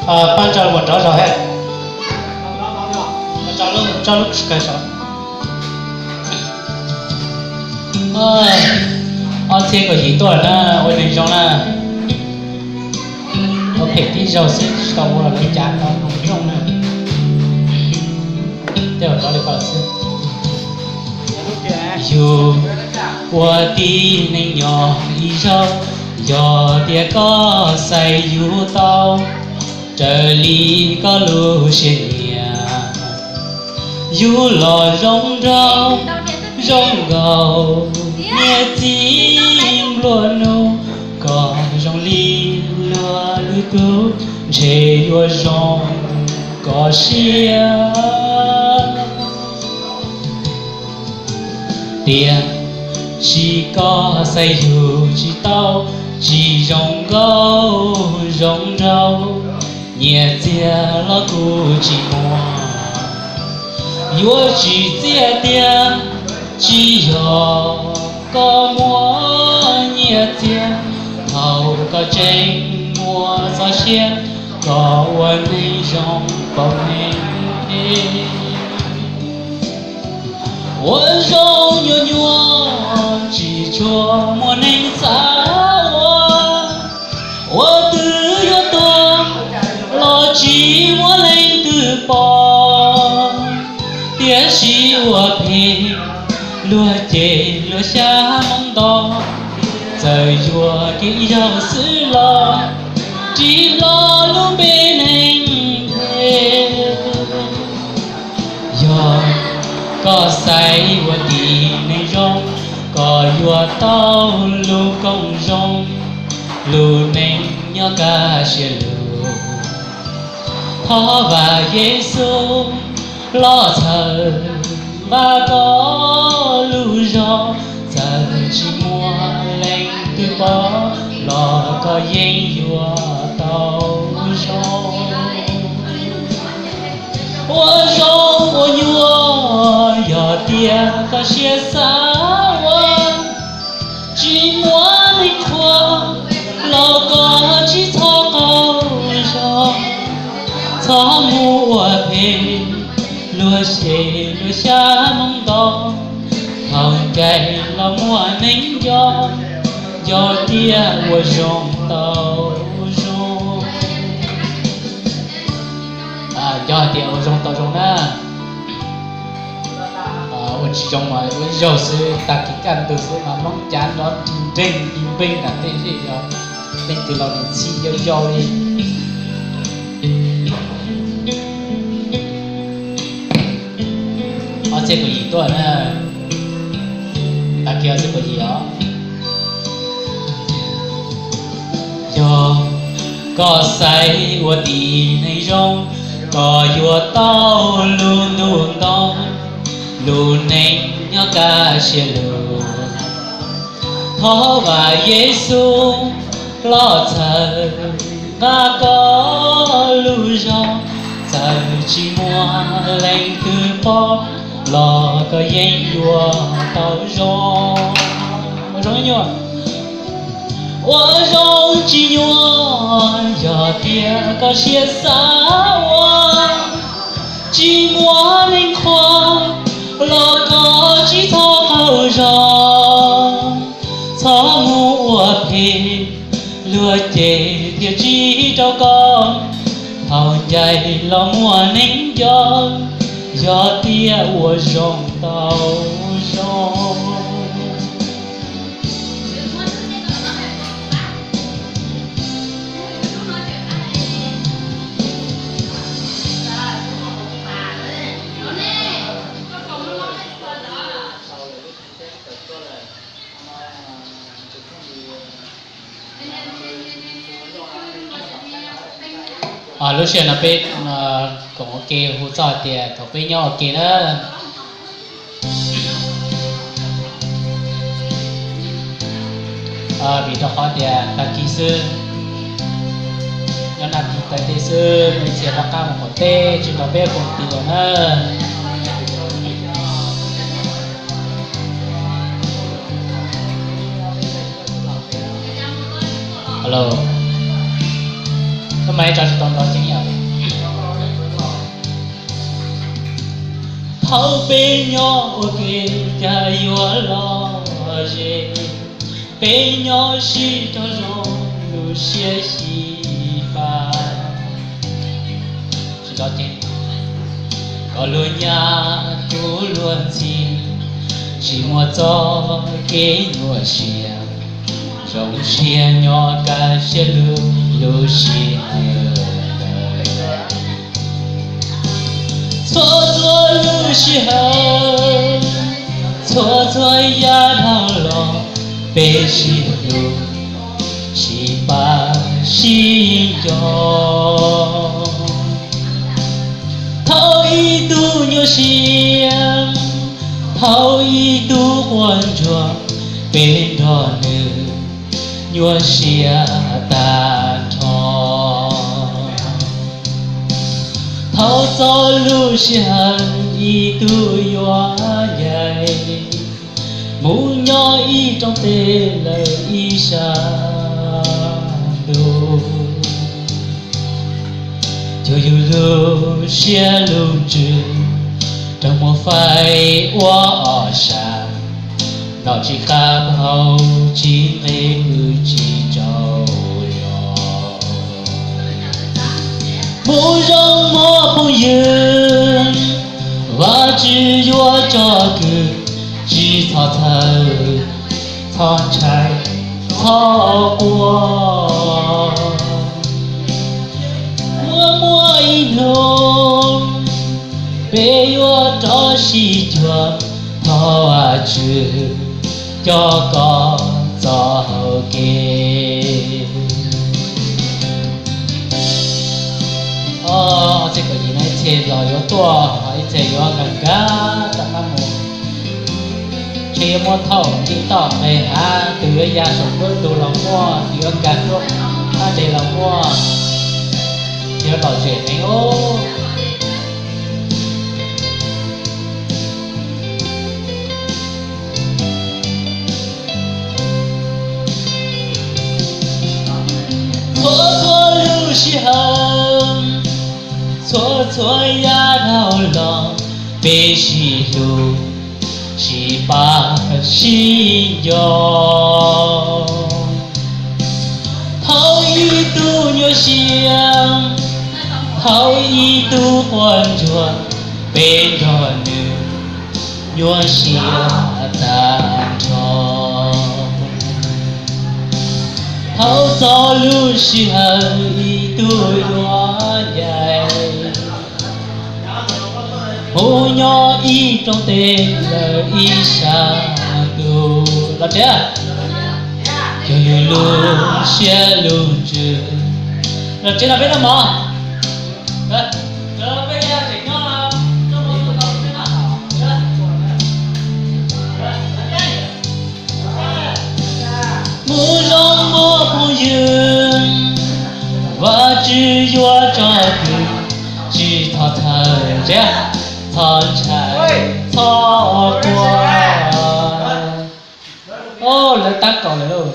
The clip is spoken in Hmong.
Pab tso mus rov zog he. Tso lub kawg saud. Ob txhiab kaum yim tuaj na, ua neeg zoo na. Ua phem tib zaug xwb tsis tau ua lawv cav no zoo na. Tej zaum rov li ko lawm xwb. Yus ua tib neeg nyob ib zaug, yog tias koj xaiv yus tau, raws li koj lub siab nyiam, yus los zoo nraug zoo nkaus niam txiv nplua nuj, kom zoo li luag lwm tus, ntshe yuav zoo koj siab. Tiam sis koj xaiv yus tsis tau, tsis zoo nkauj zoo nraug, nyias txiag los kuj tsis muaj, yuav tsis txiaj tiag, tsis yog koj muaj nyias txiag, thaum koj tseem muaj txoj sia, koj ua neeg zoo paub neeg. Ua zoo nyuaj nyuaj, tsis tshua muaj neeg xav ua, ua twg yuav tuag los tsis muaj leej twg pom, tiam sis ua phem luag cem luag xyav hmoov nto, txawm yuav kev ib zaug xwb los ris hlo lub npe neeg phem. Yog koj xaiv ua tib neeg zoo, koj yuav tau lub koom zoo, lub neej nyob kaj siab lug. Thov vam Yexus los txhawb nqa koj lub zog, txawm tsis muaj leej twg pom los koj yeej yuav tau zoo. Ua zoo ua nyuaj, yog tias koj siab xav ua, tsis muaj neeg qhuas los koj tsis txhob qaug zog, txhob mus ua phem luag cem luag xyav hmoov nto, thaum ncaim los muaj neeg nco, yog tias ua zoo tau zoo. Yog tias ua zoo tau zoo na. Ua tsis zoo mas ua ib zaug xwb, tag kis kaj ntug xwb mas Hmoob cav nrov nreeg nreeg nreeg nram tej zej zos, leej twg los nim txhij yau yau li. Ob txhiab kaum yim tuaj na. Tag kis ob txhiab kaum yim os. Yog koj xaiv ua tib neeg zoo, koj yuav tau lub ntuj ntoo, lub neej nyob kaj siab lug. Thov vam Yexus los txhawb nqa koj lub zog, txawm tsis muaj leej twg pom los koj yeej yuav tau zoo. Ua zoo nyuaj, ua zoo tsis nyuaj, yog tias koj siab xav ua, tsis muaj neeg qhuas los koj tsis txhob qaug zog, txhob mus ua phem luag cem thiaj tsis rau koj, thaum ncaim los muaj neeg nco, yog tias ua zoo tau zoo. Lub sij hawm no peb koom ua ke hu txog hais tias thaum peb nyob ua ke na, vim rau qhov tias tag kis xwb, nyob nag kis tag kis xwb, me ntxhais rov qab mus qaum teb tsis nrog peb koom tis lawm na. Koj mas tso tsis tau nrov ceev yom. Thaum peb nyob ua ke cas yuav lom zem, peb nyob sib raug zoo lub siab xyiv fab. Koj luag nyab kuv luag ntxhi, tsis muaj txoj kev nyuaj siab, zoo siab nyob kaj siab lug lub sij hawm ntawd. Txhua txhua lub sij hawm, txhua txhua yav dhau los, peb sib hlub, sib pab sib nco. Thaum ib tug nyuaj siab, thaum ib tug quaj ntsuag, peb nrog nws nyuaj siab tag nrho. Thaum txog lub sij hawm ib tug yuav ncaim, mus nyob ib rooj teb lawm ib sab ntuj. Cuag yus lub siab lub ntsws, raug muaj faib ua ob sab, nom tsis qab hau tsis nqig hwj tsis tsaug zog. Mus zoo mog phooj ywg, Vajtswv yuav tso kwm, tsis txhob txhawj, txhob ntshai, txhob quaj. Muaj muaj ib hnub peb yuav rov sib cuag, thov Vajtswv coj koj txoj hau kev. Ob txhiab kaum yim no ib txhia los yuav tuaj, ib txhia yuav nkag nkag rov qab mus. Ntshe yuav muab thauj nce toj nqes hav, tus yuav ya saum nruab ntug los muaj, tus yuav nkag nruab qab deg los muaj, yuav lom zem heev os. Txhua txhua lub sij hawm, txhua txhua yav dhau los, peb sib hlub, sib pab, sib nco. Thaum ib tug nyuaj siab, thaum ib tug quaj ntsuag, peb nrog nws nyuaj siab tag nrho. Thaum txog lub sij hawm ib tug yuav ncaim, mus nyob ib rooj teb lawm ib sab ntuj. Los tsev, cuag yus lub siab lub ntsws. Los tsev los peb noj mov. Mus zoo mog phooj ywg, Vajtswv yuav tso kwm, tsis txhob txhawj, txhob ntshai, txhob quaj. Lawv tab kaum lawm lauj.